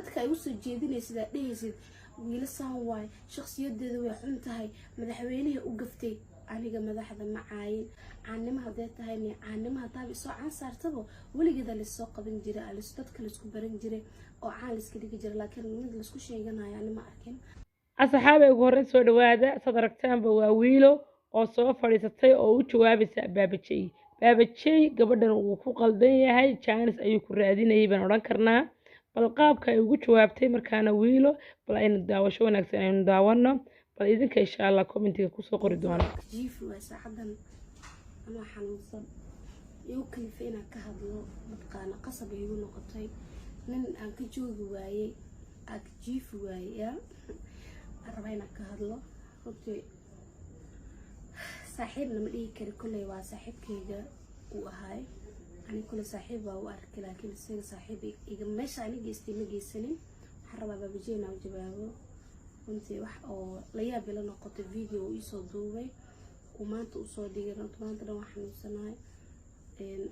Dadka ay usoo jeedinaysid, aad dhehaysid Wiilo saan waay, shakhsiyadeeda way xun tahay, madaxweynihii u gaftay. Aniga madaxda ma caayin. Caannimo hadday tahayne, caannimo hadaaba isoo caan saartaba, weligeeda laissoo qaban jiray, dadka laisku baran jiray oo caan laiska dhigi jiray, laakiin mid laisku sheeganayo ani ma arkin. Asxaabay, ugu horreyn soo dhawaada. Saad aragtaanba, waa Wiilo oo soo fadhiisatay oo u jawaabaysa Baabajey. Baabajey gabadhan wuu ku qaldan yahay, chance ayuu ku raadinayay baan odhan karnaa. Bal qaabka ay ugu jawaabtay markaana Wiilo, bal aynu daawasho wanaagsan aynu daawano. Bal idinka insha Allah commentiga kusoo qori doona. Jiifi waay saacadan anoo xanuunsan igu kalifay inaan ka hadlo, mataqaana, qasab igu noqotay. Nin aan ka joogi waayey, aan ka jiifi waayey, yaa aan rabaa inaan ka hadlo. Runtii saaxiibna ma dhihi kari, kolley waa saaxiibkayga uu ahaay. Ani kolley saaxiib waa u arkay, laakiin isaga saaxiib iga meesha ani geystay ma geysanin. Waxaan rabaa Baabajey inaan u jawaabo. Runtii wax oo la yaab ila noqotay video uu iisoo duubay, uu maanta usoo dhigay. Runtii maanta dhan waa xanuunsanahay,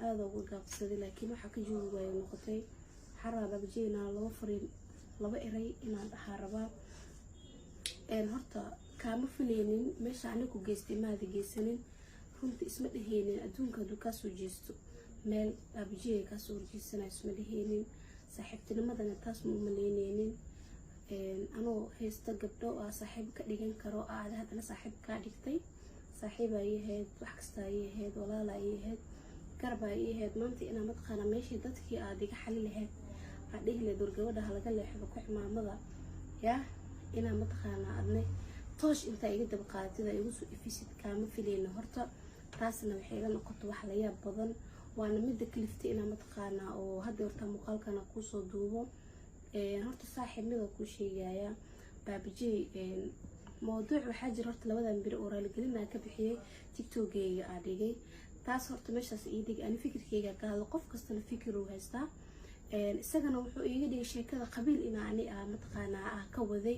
aada uga gaabsaday, laakiin waxaa ka joogi waaya noqotay. Waxaan rabaa Baabajey inaan laba fariin, laba eray inaan dhahaa rabaa. Horta kaama filaynin meesha ani ku geystay, maada geysanin. Runtii isma dheheynin adduunka hadduu kaasoo jeesto meel Baabajey kaasoo horjeesanayo, isma dheheynin. Saaxiibtinimadana taas ma umaleyneynin. Anoo haysta gabdho aa saaxiib ka dhigan karo, aad haddana saaxiib kaa dhigtay. Saaxiib ay ahayd, wax kasta ay ahayd, walaal ay ahayd, garab ay ahayd. Maanta inaa, mataqaana, meeshii dadkii aad iga xali lahayd, aad dhihi lahayd war gabadha halaga leexdo ku cimaamada, yaa inaa, mataqaana, adne toosh intaa iga daba qaadatid aa igu soo ifisid, kaama filayna. Horta taasna waxay ila noqoto wax la yaab badan, waana midda kaliftay inaa, mataqaanaa, oo hadda horta muuqaalkana kuusoo duubo. Horta saaxiib, mida kuu sheegaya Baabajey, mawduuc waxaa jira horta labadan beri oo raaligelin aan ka bixiyey, TikTokgeyga aa dhigay. Taas horta meeshaas ii dhigay. Ani fikirkeyga ka hadlo, qof kastana fikir uu haystaa. Isagana wuxuu iiga dhigay sheekada qabiil ina ani a, mataqaanaa, ah ka waday,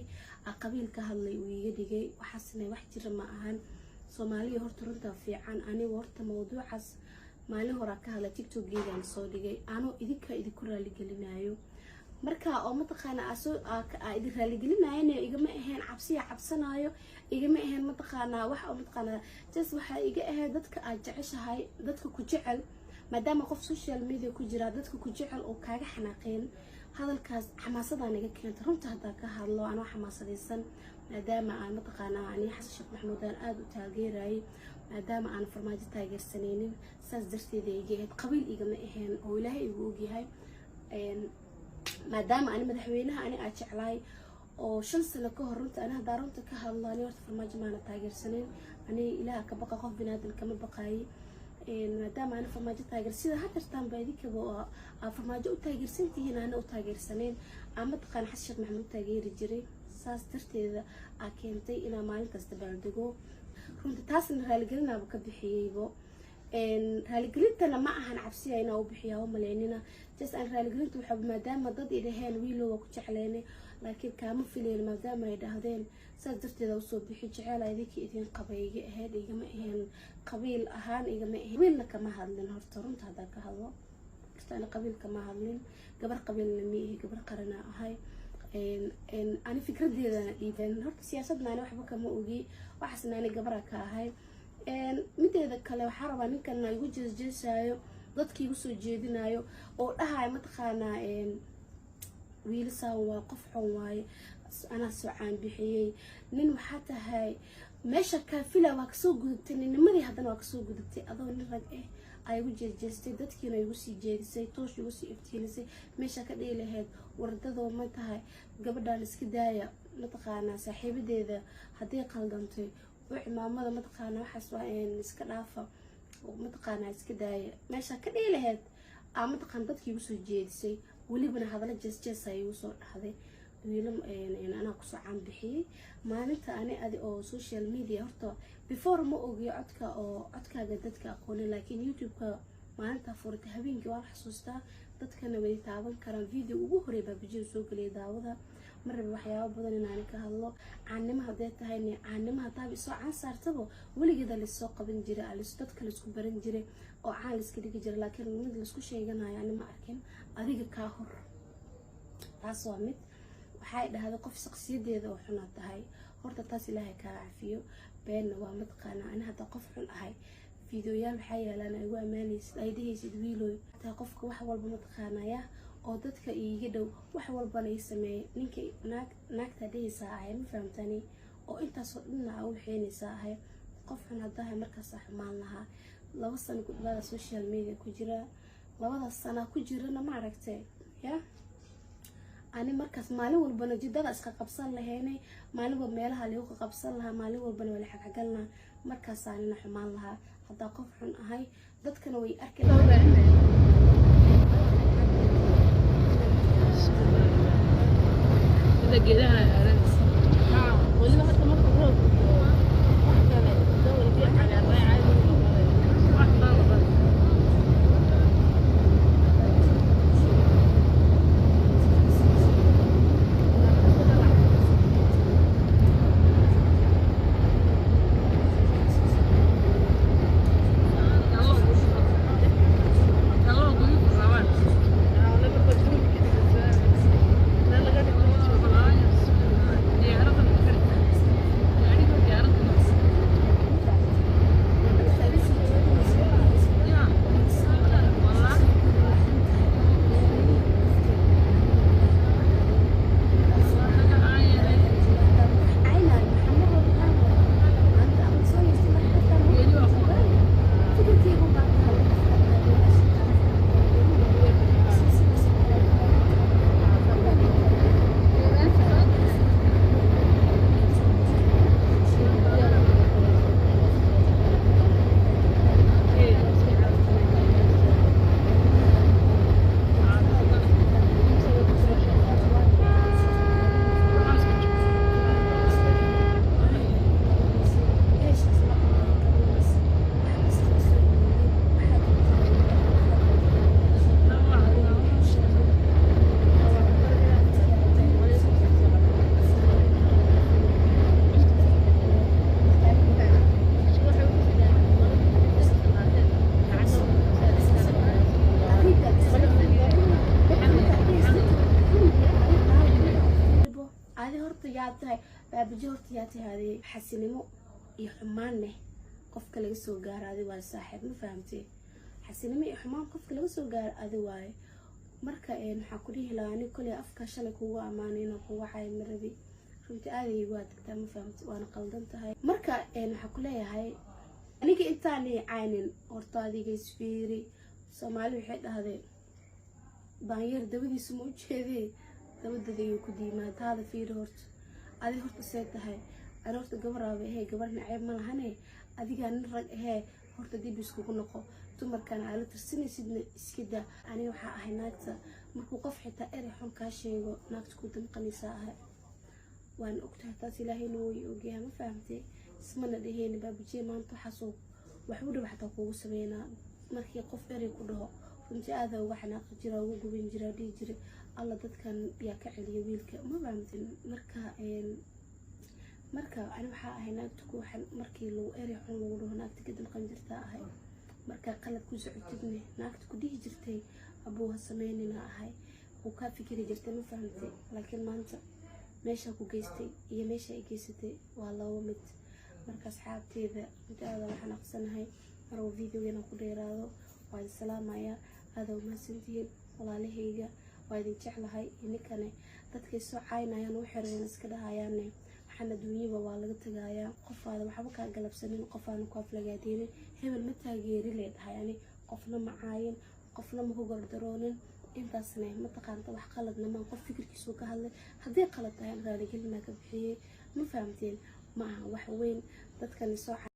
a qabiil ka hadlay uu iiga dhigay. Waxaasna wax jira ma ahan. Soomaaliya horta runtaa fiican. Anigu horta mawduucaas maalin horaa ka hadlay, TikTokgeygaan soo dhigay, anoo idinka idinku raaligelinayo. Marka oo, mataqaana, asoo aa idin raaligelinayana, igama ahayn cabsiya cabsanaayo, igama ahayn, mataqaanaa, wax oo, mataqaanaa, just waxaa iga ahayd dadka aad jeceshahay, dadka ku jecel, maadaama qof social media ku jira, dadka ku jecel oo kaaga xanaaqeen hadalkaas, xamaasadaan iga keentay. Runta haddaa ka hadlo, anoo xamaasadaysan, maadaama aan, mataqaanaa, ani Xasan Sheekh Maxamuud aan aada u taageerayay, maadaama aan Farmaajo taageersanaynin, saas darteeda iga ahayd. Qabiil igama ahayn oo Ilaahay igu ogyahay. Maadaama ani madaxweynaha ani aa jeclaay oo 5 sano ka hor, runta ani haddaa runta ka hadlo, ani horta Farmaajo maana taageersaneyn. Ani Ilaaha ka baqa, qof binaadan kama baqaayay. Maadaama ani Farmaajo taageer, sida hadeertaanba idinkaba aa Farmaajo u taageersantihiin, ana u taageersaneyn, aa, mataqaana, Xasan Sheekh Maxamuud taageeri jiray, saas darteeda aa keentay inaa maalintaas dabaaldego. Runta taasna raaligelinaaba ka bixiyeybo. Raaligelintana ma ahan cabsiya inaa u bixiya ha umaleynina. Just aan raaligelinta waxaa maadaama dad i dhaheen "Wiilo, waa ku jecleynay, laakiin kaama filayn", maadaama ay dhahdeen, saas darteeda usoo bixi. Jeceel idinka idin qabay iga ahayd, igama ahayn qabiil ahaan, igama ahayn. Qabiilna kama hadlin. Horta runta haddaa ka hadlo, horta ani qabiil kama hadlin, gabar qabiilna ma ihi, gabar qarana ahay. Ani fikradeedana dhiiban. Horta siyaasadna ani waxba kama ogi, waxaasna ani gabara ka ahay. Mideeda kale, waxaa rabaa ninkan igu jeesjeesaayo, dadka igu soo jeedinayo oo dhahayo, mataqaanaa, "Wiilasaan waa qof xun waaye, anaa soo caanbixiyey." Nin waxaa tahay meesha kaafila waa kasoo gudubtay ninnimadii, haddana waa kasoo gudubtay. Adoo nin rag ah ay igu jeesjeestay, dadkiina igu sii jeedisay, toosh igu sii iftiinisay. Meesha ka dhihi lahayd wardadoo ma tahay gabadhan iska daaya, mataqaanaa, saaxiibadeeda hadday qaldantay u cimaamada, mataqaanaa, waxaas waa iska dhaafa, mataqaanaa, iska daaya, meesha ka dhihi lahayd aa, mataqaan, dadkii igu soo jeedisay. Welibana hadallo jees jees ay igu soo dhahday, "Wiilo anaa kusoo caanbixiyey." Maalinta ani adi oo social media, horta before ma ogiyo codka oo codkaaga dadka aqoonin, laakiin YouTube-ka maalintaa furatay habeenkii waan xasuustaa, dadkana way taaban karaan. Video ugu horey Baabajida soo geliyay daawada. Ma rabi waxyaabo badan inaani ka hadlo. Caannimo hadday tahayne, caannimo hadaaba isoo caan saartaba, weligeeda laissoo qaban jiray, dadka laisku baran jiray oo caan laiska dhigi jiray, laakiin mid laisku sheeganayo ani ma arkin adiga kaa hor. Taas waa mid. Waxay dhahday qof shaqsiyadeeda oo xunaa tahay. Horta taas Ilaahay kaa cafiyo. Beenna waa mataqaanaa. Ani hadda qof xun ahay, fiidiyoyaal waxaa yaalaan ay igu ammaanaysid, ay dhehaysid wiiloy taa qofka wax walba mataqaanaya oo dadka iiga dhow, wax walbana ii sameeyay. Ninka naag naagtaa dhehaysaa ahay, ma fahamtani? Oo intaasoo dhanna aa u waxeynaysaa ahay. Qof xun haddahay, markaasaa xumaan lahaa. 2 sano ku dhawaada social media ku jira, labadaas sana ku jirana, ma aragtay ya? Ani markaas maalin walbana jidada iska qabsan lahaynay, maalin walba meelaha lagu qabsan lahaa, maalin walbana waa la xagxagan lahaa. Markaasaa anina xumaan lahaa haddaa qof xun ahay, dadkana way arki lahaa. Sida geedaha aadanaysa. Weliba hadda marka roobku da'o, wax kale dawalkii cagaarnaa caadi u noqonaya. Wax badan. Adi horta yaa tahay, baabaji? Horta yaa tahay adi? Xasinimo iyo xumaanne qofka laga soo gaaro adi waaye, saaxiib, ma fahamtee? Xasinimo iyo xumaan qofka laga soo gaaro adi waaye. Marka waxaa ku dhihi lahaa, ani koley afka shalay kugu ammaanay inaan kugu caayo ma rabi. Runtii aaday igu adagtaa, ma fahamte? Waana qaldan tahay. Marka waxaa ku leeyahay, aniga intaanay caynin, horta adiga isfiiri. Soomaali waxay dhahdeen, "Daanyeer dabadiisa ma ujeedee, dabadada ayuu ku diimaa." Taada fiiri horta. Adi horta see tahay? Ani horta gabaraaba ahee, gabar naceeb ma lahane. Adigaa nin rag ahee, horta dib iskugu noqo. Dumarkan aala tirsanaysidna iska daa. Aniga waxaa ahay naagta markuu qof xitaa erey xun kaa sheego, naagta ku damqanaysaa ahay. Waana ogtahay taas, Ilaahayna way ogyahay, ma fahamtay? Ismana dheheyni baabujiye maanta waxaasoo wax u dhow xataa kuugu sameynaa. Markii qof erey ku dhaho, runtii aada uga xanaaqi jira, uga guban jira, dhihi jiray, "Alla, dadkan yaa ka celiya wiilka?" Ma fahamtin? Marka ani waxaa ahay naagta ku markii lagu erey xun lagu dhaho, naagta ka damqan jirtaa ahay. Markaa qalad ku socotidne, naagta ku dhihi jirtay, "Abuu, ha sameynina," ahay uu kaa fikiri jirtay, ma fahamtay? Laakiin maanta meesha ku geystay iyo meesha ay geysatay waa laba mid. Marka asxaabteeda, runtii aada waxaan aqsanahay marwa videogeena ku dheeraado. Waa idin salaamayaa, aada umahadsantihiin walaalahayga, waa idin jeclahay. Ninkane dadkay soo caynayaan u xireen iska dhahayaane, waxaan adduunyaba waa laga tagayaa. Qofaada waxba kaa galabsanin, qofaana ku aflagaadeynin, hebel ma taageeri lee dhahay. Ani qofna ma caayin, qofna ma ku gardaroonin. Intaasna mataqaanta wax qaladna maan, qof fikirkiisu ka hadlay. Haddii qalad tahay, raaligelinaa ka bixiyey, ma fahamteen? Ma aha wax weyn dadkani soo.